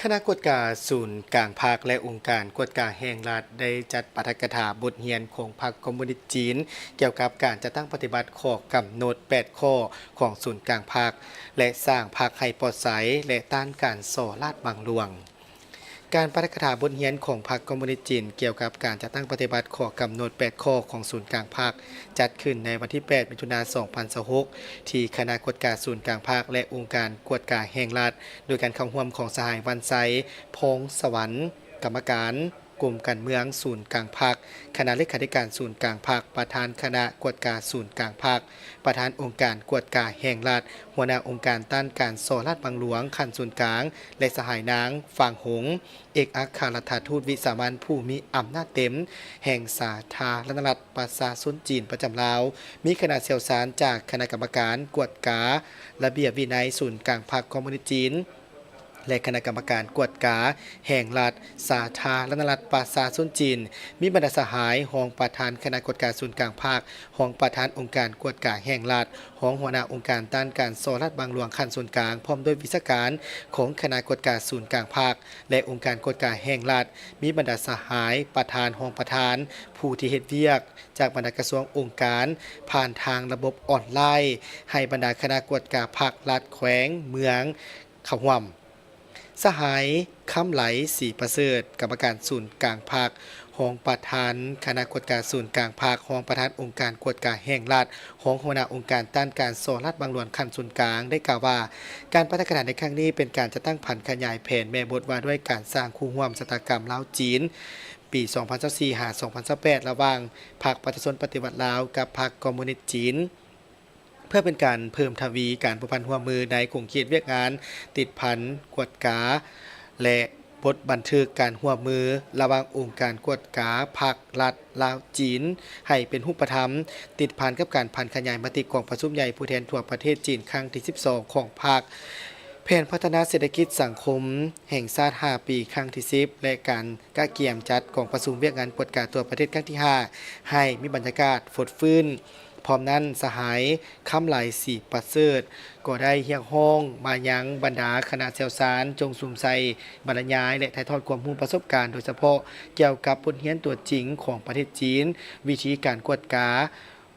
ຄະນະກວດກາສູນກາງພັກ ແລະ ອົງການກວດກາແຫ່ງລັດ ໄດ້ຈັດປາຖະກະຖາບົດຮຽນຂອງພັກຄອມມູນິດຈີນ ກ່ຽວກັບການຈັດຕັ້ງປະຕິບັດຂໍ້ກຳນົດແປດຂໍ້ຂອງສູນກາງພັກ ແລະ ສ້າງພັກໃຫ້ປອດໃສ ແລະ ຕ້ານການສໍ້ລາດບັງຫຼວງ. ການປາຖະກະຖາບົດຮຽນຂອງພັກຄອມມູນິດຈີນ ກ່ຽວກັບການຈັດຕັ້ງປະຕິບັດຂໍ້ກຳນົດແປດຂໍ້ຂອງສູນກາງພັກ ຈັດຂຶ້ນໃນວັນທີແປດ ມິຖຸນາ ສອງພັນຊາວຫົກ ທີ່ຄະນະກວດກາສູນກາງພັກ ແລະ ອົງການກວດກາແຫ່ງລັດ ໂດຍການເຂົ້າຮ່ວມຂອງສະຫາຍ ວັນໄຊ ພອງສະຫວັນ ກຳມະການກົມການເມືອງສູນກາງພັກ, ຄະນະເລຂາທິການສູນກາງພັກ, ປະທານຄະນະກວດກາສູນກາງພັກ, ປະທານອົງການກວດກາແຫ່ງລັດ, ຫົວໜ້າອົງການຕ້ານການສໍ້ລາດບັງຫຼວງຂັ້ນສູນກາງ ແລະ ສະຫາຍນາງ ຟາງຫົງ ເອກອັກຄະລັດຖະທູດວິສາມັນຜູ້ມີອຳນາດເຕັມແຫ່ງສາທາລະນະລັດປະຊາຊົນຈີນປະຈຳລາວ, ມີຄະນະຊ່ຽວຊານຈາກຄະນະກຳມະການກວດກາລະບຽບວິໄນສູນກາງພັກຄອມມູນິດຈີນ ແລະ ຄະນະກຳມະການກວດກາແຫ່ງລັດສາທາລະນະລັດປະຊາຊົນຈີນ, ມີບັນດາສະຫາຍຮອງປະທານຄະນະກວດກາສູນກາງພັກ, ຮອງປະທານອົງການກວດກາແຫ່ງລັດ, ຮອງຫົວໜ້າອົງການຕ້ານການສໍ້ລາດບັງຫຼວງຂັ້ນສູນກາງ, ພ້ອມດ້ວຍວິຊາການຂອງຄະນະກວດກາສູນກາງພັກ ແລະ ອົງການກວດກາແຫ່ງລັດ, ມີບັນດາສະຫາຍ ປະທານ, ຮອງປະທານ, ຜູ້ທີ່ເຮັດວຽກຈາກບັນດາກະຊວງອົງການ ຜ່ານທາງລະບົບອອນລາຍ ໃຫ້ບັນດາຄະນະກວດກາພັກ, ລັດ, ແຂວງ, ເມືອງ ເຂົ້າຮ່ວມ. ສະຫາຍ ຄຳໄຫຼ ສີປະເສີດ ກຳມະການສູນກາງພັກ, ຮອງປະທານຄະນະກວດກາສູນກາງພັກ, ຮອງປະທານອົງການກວດກາແຫ່ງລັດ, ຮອງຫົວໜ້າອົງການຕ້ານການສໍ້ລາດບັງຫຼວງຂັ້ນສູນກາງ ໄດ້ກ່າວວ່າ ການປາຖະກະຖາໃນຄັ້ງນີ້ເປັນການຈັດຕັ້ງຜັນຂະຫຍາຍແຜນແມ່ບົດວ່າດ້ວຍການສ້າງຄູ່ຮ່ວມຊະຕາກຳລາວ-ຈີນ ປີສອງພັນຊາວສີ່ ຫາ ສອງພັນຊາວແປດ ລະຫວ່າງພັກປະຊາຊົນປະຕິວັດລາວກັບພັກຄອມມູນິດຈີນ ເພື່ອເປັນການເພີ່ມທະວີການພົວພັນຮ່ວມມືໃນຂົງເຂດວຽກງານຕິດພັນ, ກວດກາ ແລະ ບົດບັນທຶກການຮ່ວມມືລະຫວ່າງອົງການກວດກາພັກລັດລາວ-ຈີນ ໃຫ້ເປັນຮູບປະທຳ, ຕິດພັນກັບການຜັນຂະຫຍາຍມະຕິກອງປະຊຸມໃຫຍ່ຜູ້ແທນທົ່ວປະເທດຈີນຄັ້ງທີສິບສອງຂອງພັກ, ແຜນພັດທະນາເສດຖະກິດສັງຄົມແຫ່ງຊາດຫ້າປີຄັ້ງທີສິບ ແລະ ການກະກຽມຈັດກອງປະຊຸມວຽກງານກວດກາທົ່ວປະເທດຄັ້ງທີຫ້າ ໃຫ້ມີບັນຍາກາດຟົດຟື້ນ. ພ້ອມນັ້ນ, ສະຫາຍ ຄຳໄຫຼ ສີປະເສີດ ກໍໄດ້ຮຽກຮ້ອງມາຍັງບັນດາຄະນະຊ່ຽວຊານ ຈົ່ງສຸມໃສ່ບັນລະຍາຍ ແລະ ຖ່າຍທອດຄວາມຮູ້ປະສົບການ ໂດຍສະເພາະກ່ຽວກັບບົດຮຽນຕົວຈິງຂອງປະເທດຈີນ, ວິທີການກວດກາ,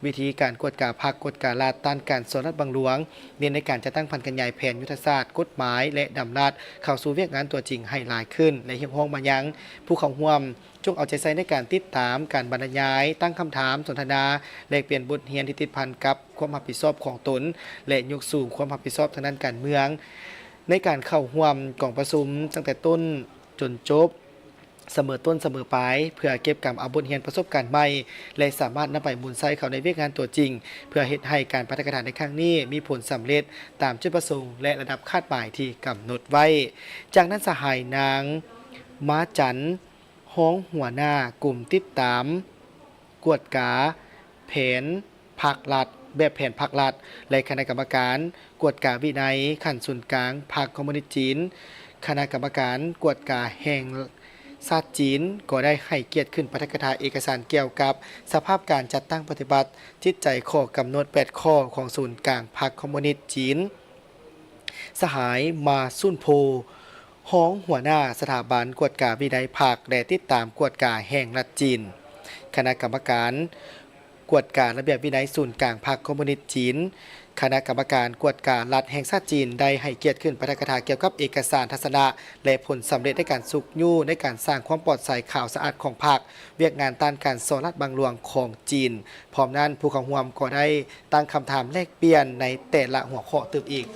ວິທີການກວດກາພັກ, ກວດກາລັດ, ຕ້ານການສໍ້ລາດບັງຫຼວງ, ເນັ້ນໃນການຈັດຕັ້ງຜັນຂະຫຍາຍແຜນຍຸດທະສາດ, ກົດໝາຍ ແລະ ດຳລັດ ເຂົ້າສູ່ວຽກງານຕົວຈິງໃຫ້ຫຼາຍຂຶ້ນ ແລະ ຮຽກຮ້ອງມາຍັງຜູ້ເຂົ້າຮ່ວມ ຈົ່ງເອົາໃຈໃສ່ໃນການຕິດຕາມການບັນລະຍາຍ, ຕັ້ງຄຳຖາມ, ສົນທະນາ, ແລກປ່ຽນບົດຮຽນທີ່ຕິດພັນກັບຄວາມຮັບຜິດຊອບຂອງຕົນ ແລະ ຍົກສູງຄວາມຮັບຜິດຊອບທາງດ້ານການເມືອງ ໃນການເຂົ້າຮ່ວມກອງປະຊຸມຕັ້ງແຕ່ຕົ້ນຈົນຈົບ, ສະເໝີຕົ້ນສະເໝີປາຍ, ເພື່ອເກັບກຳເອົາບົດຮຽນປະສົບການໃໝ່ ແລະ ສາມາດນຳໄປໝູນໃຊ້ເຂົ້າໃນວຽກງານຕົວຈິງ, ເພື່ອເຮັດໃຫ້ການປາຖະກະຖາໃນຄັ້ງນີ້ມີຜົນສຳເລັດຕາມຈຸດປະສົງ ແລະ ລະດັບຄາດໝາຍທີ່ກຳນົດໄວ້. ຈາກນັ້ນ, ສະຫາຍ ນາງ ມາຈັນ ຮອງຫົວໜ້າກົມຕິດຕາມກວດກາແຜນພັກລັດ, ແບບແຜນພັກລັດ ແລະ ຄະນະກຳມະການກວດກາວິໄນຂັ້ນສູນກາງພັກຄອມມູນິດຈີນ, ຄະນະກຳມະການກວດກາແຫ່ງຊາດຈີນ ກໍໄດ້ໃຫ້ກຽດຂຶ້ນປາຖະກະຖາເອກະສານກ່ຽວກັບສະພາບການຈັດຕັ້ງປະຕິບັດຈິດໃຈຂໍ້ກຳນົດແປດຂໍ້ຂອງສູນກາງພັກຄອມມູນິດຈີນ. ສະຫາຍ ມາຊຸນໂພ ຮອງຫົວໜ້າສະຖາບັນກວດກາວິໄນພັກ ແລະ ຕິດຕາມກວດກາແຫ່ງລັດຈີນ, ຄະນະກຳມະການກວດກາລະບຽບວິໄນສູນກາງພັກຄອມມູນິດຈີນ, ຄະນະກຳມະການກວດກາລັດແຫ່ງຊາດຈີນ ໄດ້ໃຫ້ກຽດຂຶ້ນປາຖະກະຖາກ່ຽວກັບເອກະສານທັດສະນະ ແລະ ຜົນສຳເລັດໃນການຊຸກຍູ້ໃນການສ້າງຄວາມປອດໃສຂາວສະອາດຂອງພັກ, ວຽກງານຕ້ານການສໍ້ລາດບັງຫຼວງຂອງຈີນ. ພ້ອມນັ້ນ, ຜູ້ເຂົ້າຮ່ວມກໍໄດ້ຕັ້ງຄຳຖາມແລກປ່ຽນໃນແຕ່ລະຫົວຂໍ້ຕື່ມອີກ.